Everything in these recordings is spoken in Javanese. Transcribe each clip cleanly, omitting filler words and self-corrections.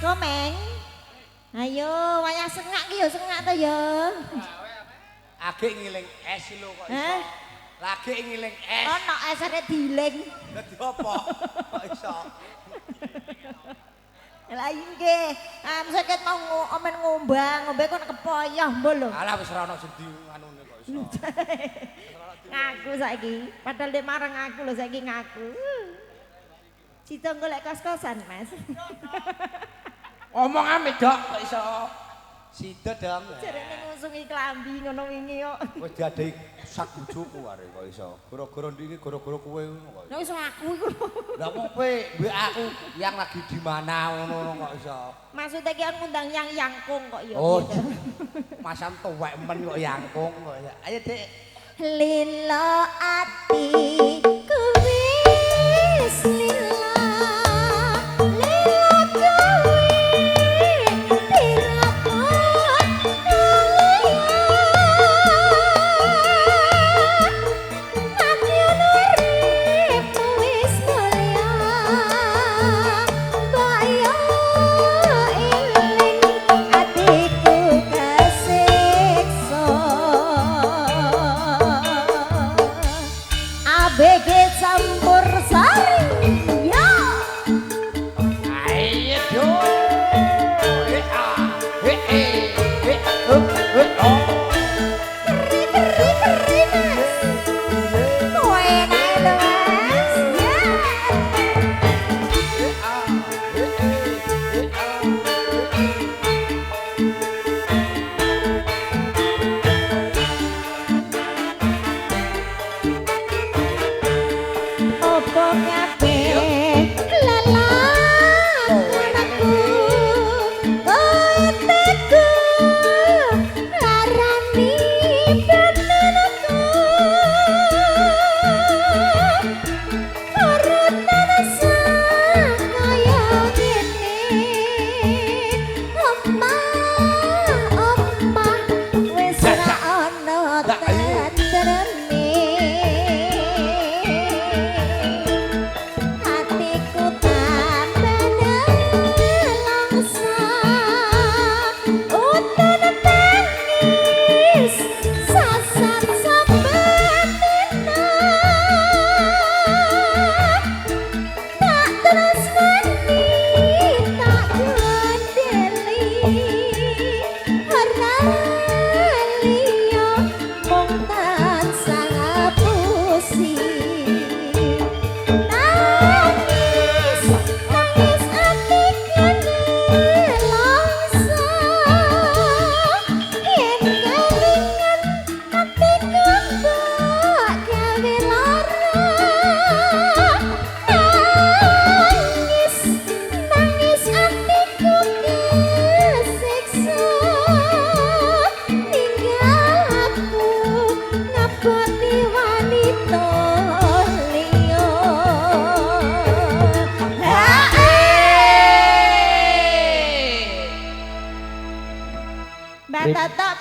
Komeng. Ayo, wayah sengak ki ya sengak to ya. Agek ngiling es lho kok iso. Lagi ngiling es. Ono esane diling. Lah diopo? Kok iso? Lah nggih, ah mau omen ngombang, ngombe kon kepoyoh mbok lho. Alah wis ora ono sing di anune kok iso. Ngaku saiki, padahal dek marang aku lho saiki ngaku. Cita golek kos-kosan, Mas. Omong ame, Dok, kok iso. Sida dong. Jarene ngusungi klambi ngono wingi kok. Wis diadai sak bojoku are kok iso. Gara-gara ndiki gara-gara kowe ngono kok. Lah iso aku iku. Lah wong kowe mbek aku yang lagi di mana ngono kok iso. Maksudnya ki ngundang yang yangkung kok ya. Oh. Masam tuwek men kok yangkung kok. Ayo Dik. Lilo ati kuwis lilo.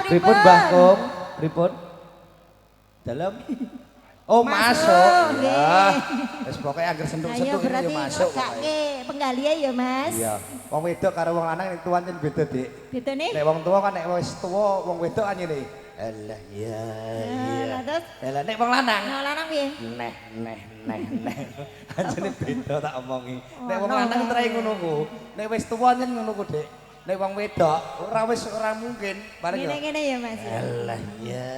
Pripun Mbah Kung? Pripun? Dalem? Oh, masuk. Ya. Wis pokoke angger sentuk-sentuk ya masuk pokoke. Penggalihe ya, Mas. Iya. Wong wedok karo wong lanang nek tuan beda, Dik. Bedane? Nek wong tuwa kan nek wis tuwa wong wedok kan ngene. Alah iya iya. Lah nek wong lanang. Wong lanang piye? Neh neh neh neh. Anjene beda tak omongi. Nek wong lanang trae ngono ku. Nek wis tuwa nyen ngono ku, Dik. Nek wong wedok ora wis ora mungkin. Ngene-ngene ya Mas. Alah iya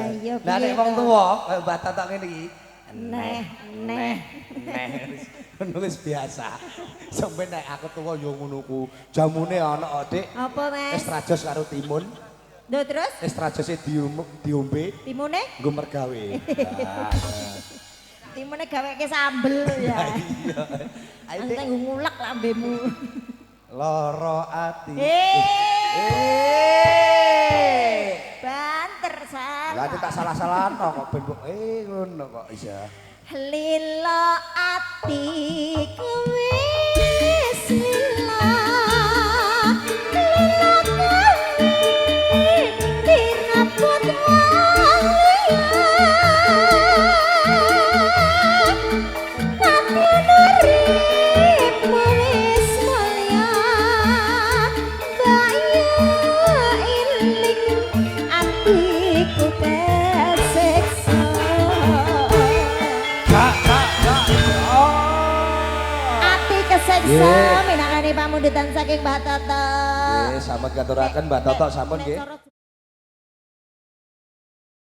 iya. Lah nek wong tuwa kaya Mbah Tatok ngene iki. Neh neh neh. Ngono wis biasa. Sampe nek aku tuwa ya ngono ku. Jamune ana kok, Dik. Apa, Mas? Es trajos karo timun. Lho terus? Es trajose diombe. Timune? Nggo mergawe. Timune gaweke sambel ya. Iya. Ayo ngulek lambemu. Loro ati. Banter salah. Lah tak salah-salahno kok ben mbok ngono kok isa. Lilo ati wis lilo. Lilo kowe dirabot wong liya. Tapi uripmu wis mulya. Seksa Nggih. minangkani pamundutan saking Mbak Toto. Nggih, sampun katuraken Mbak Toto sampun Nek nggih. cara